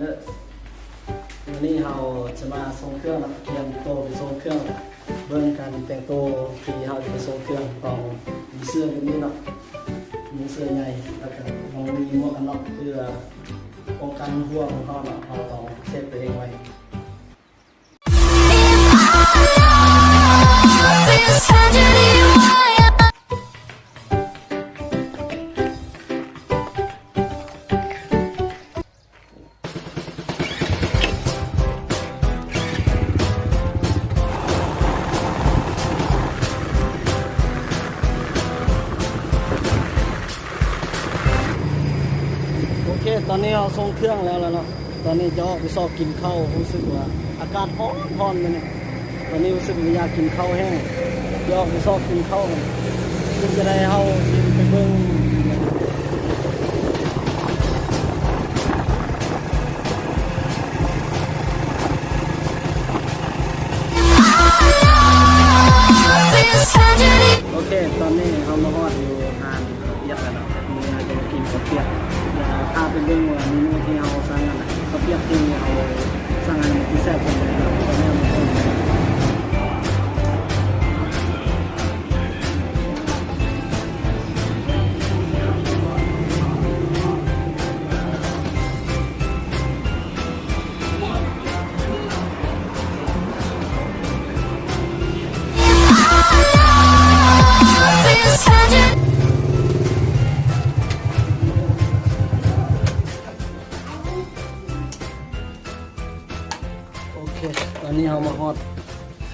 ເອີ ມື້ນີ້ເຮົາຈະມາສົ່ງເຄື່ອງເນາະ, ກຽມໂຕໄປສົ່ງເຄື່ອງ. ເບິ່ງການແຕ່ງໂຕທີ່ເຮົາຈະໄປສົ່ງເຄື່ອງ ຕ້ອງມີເສື້ອແບບນີ້ເນາະ, ມີເສື້ອໃຫຍ່ ແລ້ວກະຕ້ອງມີໝວກກັນນັອກ ເພື່ອປ້ອງກັນຫົວຂອງເຮົາເນາະ, ເຮົາຕ້ອງເຊບຕົວເອງໄວ້. ໂອເຄ ຕອນນີ້ເຮົາສົ່ງເຄື່ອງແລ້ວລະເນາະ. ຕອນນີ້ຈະອອກໄປຊອກກິນເຂົ້າ, ຮູ້ສຶກວ່າອາກາດຮ້ອນໆ ມື້ນີ້. ຕອນນີ້ຮູ້ສຶກວ່າຢາກກິນເຂົ້າແຮງ, ຈະອອກໄປຊອກກິນເຂົ້າ. ເປັນຈັ່ງໃດເຮົາຊິໄປເບິ່ງ. ໂອເຄ ຕອນນີ້ເຮົາມາຮອດຢູ່ຮ້ານ ປຽກແລ້ວເນາະ, ມື້ນີ້ເຮົາຈະມາກິນເຂົ້າປຽກ ແລ້ວພາໄປເບິ່ງວ່າເມນູທີ່ເຮົາສັ່ງຫັ້ນນະ ເຂົ້າປຽກທີ່ເຮົາສັ່ງຫັ້ນນະ ມັນຊິແຊບສ່ຳໃດເນາະ. ຕອນນີ້ເຮົາມາເບິ່ງ. ໂອເຄ ຕອນນີ້ເຮົາມາຮອດ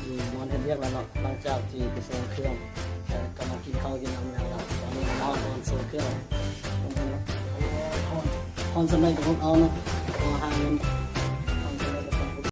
ຢູ່ບ່ອນເຮັດວຽກແລ້ວເນາະ, ຫຼັງຈາກທີ່ໄປສົ່ງເຄື່ອງ ເອີ ກໍມາກິນເຂົ້າກິນນ້ຳແລ້ວລະ. ຕອນນີ້ເຮົາມາຮອດບ່ອນສົ່ງເຄື່ອງ ຮ້ອນ ຮ້ອນສ່ຳໃດກໍອົດເອົາເນາະ.